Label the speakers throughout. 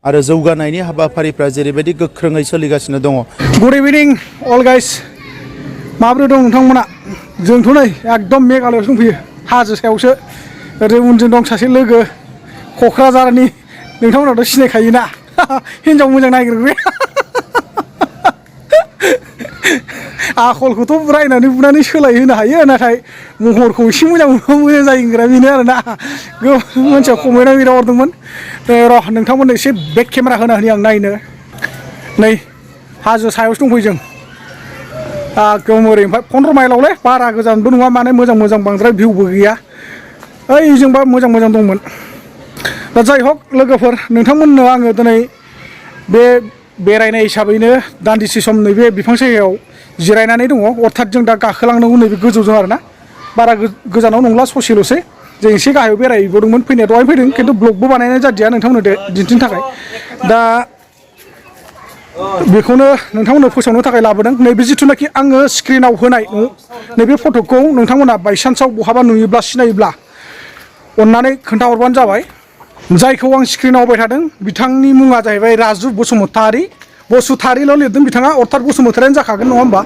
Speaker 1: आरो जौगानायनि हाबाफारिफ्रा जेरैबायदि गोख्रोङै सोलिगासिनो दङ।
Speaker 2: गुड इभिनिं अल गाइस, माब्रै दं नोंथांमोना? जोंथ' नै एकदम मेघालयावसो दंफैयो, हाजो सायावसो। ओरै उनजों दं सासे लोगो क'क्राझारनि, नोंथांमोनाथ' सिनायखायोना हिन्जाव मोजां नागिरग्राया। आखलखौथ' रायनानै बुनानै सोलायहोनो हायो, नाथाय महरखौ एसे मोजां मोनबा मोजां जायोग्रा बेनो आरोना। मानसिया कमेन्टआव बिराद हरदोंमोन। र' नोंथांमोननो एसे बेक केमेरा होना होनि आं नायनो। नै हाजो सायावसो दंफैयो जों एकदम ओरै, ओमफ्राय 15 माइलावलै, बारा गोजानबो नङा, माने मोजां मोजां बांद्राय भिउबो गैया। ओइजोंबा मोजां मोजां दंमोन। दा जाय हक लोगोफोर, नोंथांमोननो आङो दिनै बे बेरायनाय हिसाबैनो दान्दिसे सम नैबे बिफां सायायाव जिरायनानै दङ। अर्थात जों दा गाखोलांनांगौ नैबे गोजौजों आरोना, बारा गोजानाव नंला, ससेल'सै। जों एसे गाहायाव बेरायहैबावदोंमोन, फैनाया दहाय फैदों, खिन्थु ब्लगबो बानायनाय जादिया नोंथांमोननो दिन्थिनो थाखाय। दा बेखौनो नोंथांमोननो फोसावनो थाखाय लाबोदों। नैबे जिथुनाखि आङो स्क्रिनाव होनाय नैबे फटकखौ नोंथांमोना बायसान्सआव बहाबा नुयोब्ला, सिनायोब्ला अन्नानै खोन्थाहरबानो जाबाय। जायखौ आं स्क्रिनाव होबाय थादों बिथांनि मुङा जाहैबाय राजु बसुमतारी। बसुतारील' लिरदों बिथाङा, अर्थात बसुमतारीयानो जाखागोन नङा होमबा?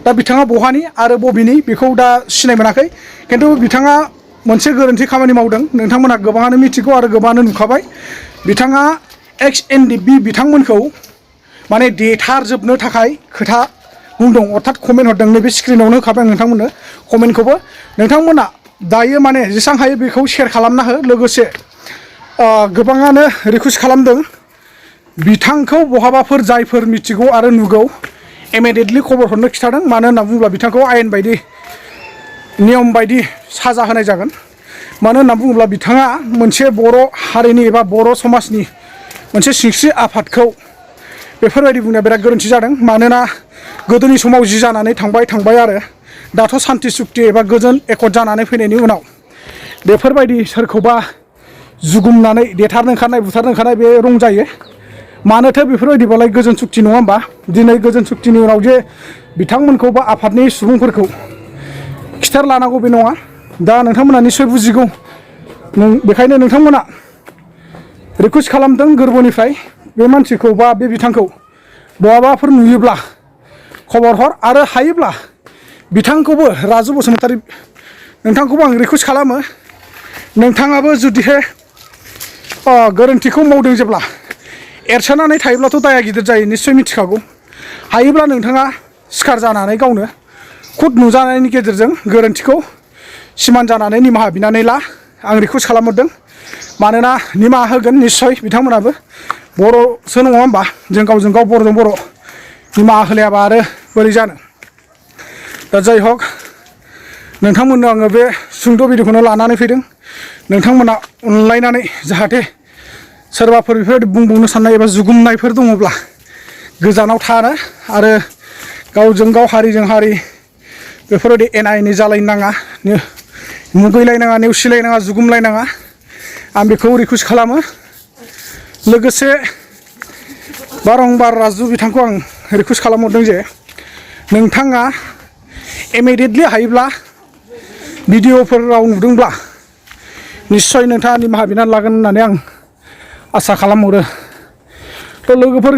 Speaker 2: दा बिथाङा बहानि आरो बबेनि बेखौ दा सिनाय मोनाखै, खिन्थु बिथाङा मोनसे गोरोन्थि खामानि मावदों। नोंथांमोना गोबाङानो मिथिगौ आरो गोबाङानो नुखाबाय। बिथाङा एक्स NDFB बिथांमोनखौ माने देथारजोबनो थाखाय खोथा बुंदों, अर्थात कमेन्ट हरदों। नैबे स्क्रिनावनो होखाबाय आं नोंथांमोननो कमेन्टखौबो। नोंथांमोना दायो माने जेसेबां हायो बेखौ शेयार खालामना हो। लोगोसे गोबाङानो रिकुवेस्ट खालामदों बिथांखौ बहाबाफोर जायफोर मिथिगौ आरो नुगौ इमिडियेटलि खबर हरनो खिथादों। मानो होनना बुङोब्ला बिथांखौ आयेन बायदि, नियम बायदि साजा होनाय जागोन। मानो होनना बुङोब्ला बिथाङा मोनसे बर' हारिनि एबा बर' समाजनि मोनसे सिनस्रि आफादखौ बेफोरबायदि बुंनाया बिराद गोरोन्थि जादों। मानोना गोदोनि समाव जि जानानै थांबाय आरो दाथ' सान्ति सुक्ति एबा गोजोन एकर्ड जानानै फैनायनि उनाव बेफोरबायदि सोरखौबा जुगुमनानै देथारनो ओंखारनाय, बुथारनो ओंखारनाय बे रंजायो। मानोथो बेफोरबायदिबालाय गोजोन सुक्ति नङा होमबा? दिनै गोजोन सुक्तिनि उनाव जे बिथांमोनखौ बा आफादनि सुबुंफोरखौ खिथार लानांगौ बे नङा। दा नोंथांमोना निस्सय बुजिगौ, बेखायनो नोंथांमोना रिकुवेस्ट खालामदों गोरबोनिफ्राय बे मानसिखौ बा बे बिथांखौ बहाबाफोर नुयोब्ला खबर हर। आरो हायोब्ला बिथांखौबो, राजु बसुमतारी नोंथांखौबो आं रिकुवेस्ट खालामो, नोंथाङाबो जुदिहे गोरोन्थिखौ मावदों जेब्ला एरसोनानै थायोब्लाथ' दाया गिदिर जायो, निस्सय मिथिखागौ। हायोब्ला नोंथाङा सिखार जानानै गावनो खुद नुजानायनि गेजेरजों गोरोन्थिखौ सिमान जानानै निमाहा बिनानै ला। आं रिकुवेस्ट खालामहरदों। मानोना निमाहा होगोन निस्सय बिथांमोनाबो, बर'सो नङा होमबा? जों गावजों गाव बर'जों बर' निमाहा होलायाबा आरो बोरै जानो? दा जाय हक नोंथांमोननो आङो बे सुंद' भिडिअखौनो लानानै फैदों। नोंथांमोना अनलायनानै जाहाथे सोरबाफोर बेफोरबायदि बुंबावनो साननाय एबा जुगुमनायफोर दङब्ला गोजानाव थानो, आरो गावजों गाव हारिजों हारि बेफोरबायदि एना एनि जालायनो नाङा, मुगैलायनाङा, नेवसिलायनाङा, जुगुमलायनाङा। आं बेखौ रिकुवेस्ट खालामो। लोगोसे बारंबार राजु बिथांखौ आं रिकुवेस्ट खालामहरदों जे नोंथाङा इमिडियेटलि हायोब्ला भिडिअफोराव नुदोंब्ला निस्सय नोंथाङा निमाहा बिनानै लागोन होननानै आं आसा खालामहरो। थ' लोगोफोर,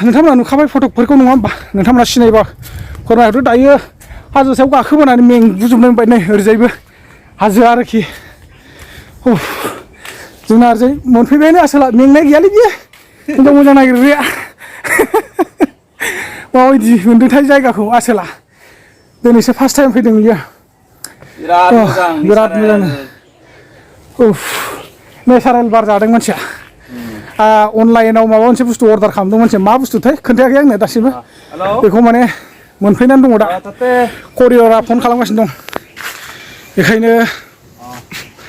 Speaker 2: नोंथांमोना नुखाबाय फटकफोरखौ नङा होमबा? नोंथांमोना सिनायबा फोरमायहरदो। दायो हाजो सायाव गाखोबोनानै मेंगुजोबनाय मोनबाय। नै ओरैजायबो हाजो आरोखि। जोंना ओरैजाय मोनफैबायानो आसोला, मेंनाय गैयालै बियो हिन्जाव मोजां नागिरग्राया। माबायदि मोनदोंथाय जायगाखौ आसोला? दिनैसो फार्स्ट टाइम फैदों बियो। बिराद मोजां। नेचारेल बार जादों मानसिया। अनलाइनाव माबा मोनसे बुस्थु अर्डार खालामदों मानसिया, मा बुस्थुथाय खोन्थायाखै आंनो दासिमबो। बेखौ माने मोनफैनानै दङ दा, करियारा फन खालामगासिनो दं। बेखायनो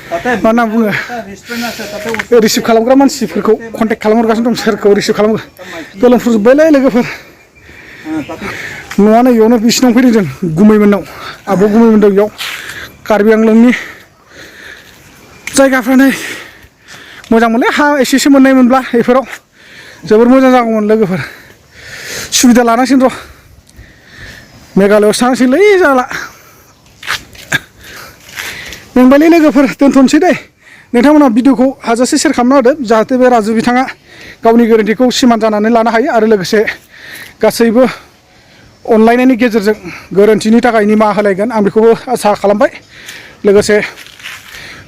Speaker 2: मा होनना बुङो, रिसिभ खालामग्रा मानसिफोरखौ कन्टेक्ट खालामहरगासिनो दं, सोरखौ रिसिभ खालामो। गोलोमफ्रुजोब्बायलै लोगोफोर। न'आ नै इयावनो, बिसिनाव फैदों जों, गुमैमोननाव, आब' गुमैमोन दं इयाव। कार्बि आंलंनि जायगाफ्रा नै मोजां मोनलै, हा एसेसो मोननाय मोनब्ला बेफोराव जोबोर मोजां जागौमोन लोगोफोर। सुबिदा लानांसिगोन र', मेघालयआवसो थांनांसिगोनलै जाला। मेंबायलै लोगोफोर, दोनथ'नोसै दे। नोंथांमोना भिडिअखौ हाजासे शेयार खालामना होदो जाहाथे बे राजु बिथाङा गावनि गोरोन्थिखौ सिमान जानानै लानो हायो आरो लोगोसे गासैबो अनलायनायनि गेजेरजों गोरोन्थिनि थाखाय निमाहा होलायगोन आं बेखौबो आसा खालामबाय लोगोसे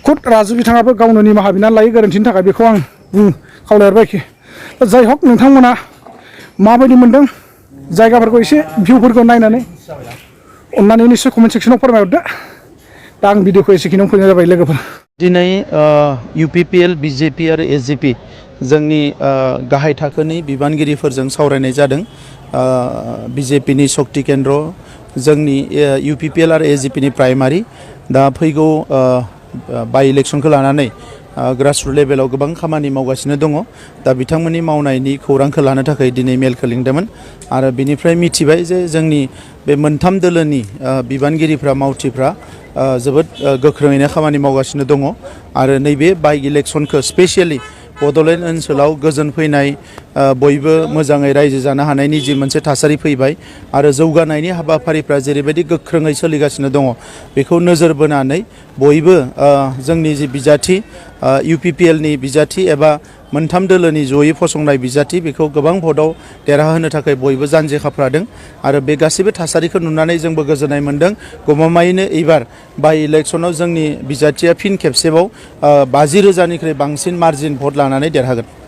Speaker 2: खुद राजु बिथाङाबो गावनो निमाहा बिनानै लायो गोरोन्थिनि थाखाय बेखौ आं खावलायहरबायखि जाय हक नोंथांमोना माबायदि मोनदों जायगाफोरखौ एसे भिउफोरखौ नायनानै अन्नानै निश्चय कमेन्ट सेक्सनाव फोरमायहरदो दा आं भिडिअखौ एसेखिनियाव फोजोबनाय जाबाय लोगोफोर
Speaker 1: दिनै UPPL BJP आरो SJP जोंनि गाहाय थाखोनि बिबानगिरिफोरजों सावरायनाय जादों BJPनि शक्ति केन्द्र जोंनि UPPL आरो SJPनि प्राइमारि दा फैगौ बाइ इलेक्सनखौ लानानै ग्रासरुट लेभेलाव गोबां खामानि मावगासिनो दङ दा बिथांमोननि मावनायनि खौरांखौ लानो थाखाय दिनै मेलखौ लिंदोंमोन आरो बिनिफ्राय मिथिबाय जे जोंनि बे मोनथाम दोलोनि बिबानगिरिफ्रा मावथिफ्रा जोबोद गोख्रोङैनो खामानि मावगासिनो दङ आरो नैबे बाइ इलेक्सनखौ स्पेसियेलि बड'लेण्ड ओनसोलाव गोजोन फैनाय बयबो मोजाङै रायजो जानो हानायनि जि मोनसे थासारि फैबाय आरो जौगानायनि हाबाफारिफ्रा जेरैबायदि गोख्रोङै सोलिगासिनो दङ बेखौ नोजोर बोनानै बयबो जोंनि जि बिजाथि UPPLनि बिजाथि एबा मोनथाम दोलोनि जयै फसंनाय बिजाथि बेखौ गोबां भटआव देरहाहोनो थाखाय बयबो जानजि खाफ्रादों आरो बे गासैबो थासारिखौ नुनानै जोंबो गोजोननाय मोन्दों गमामायैनो एबार बाइ इलेक्सनाव जोंनि बिजाथिया फिन खेबसेबाव 50,000निख्रुइ बांसिन मार्जिन भट लानानै देरहागोन।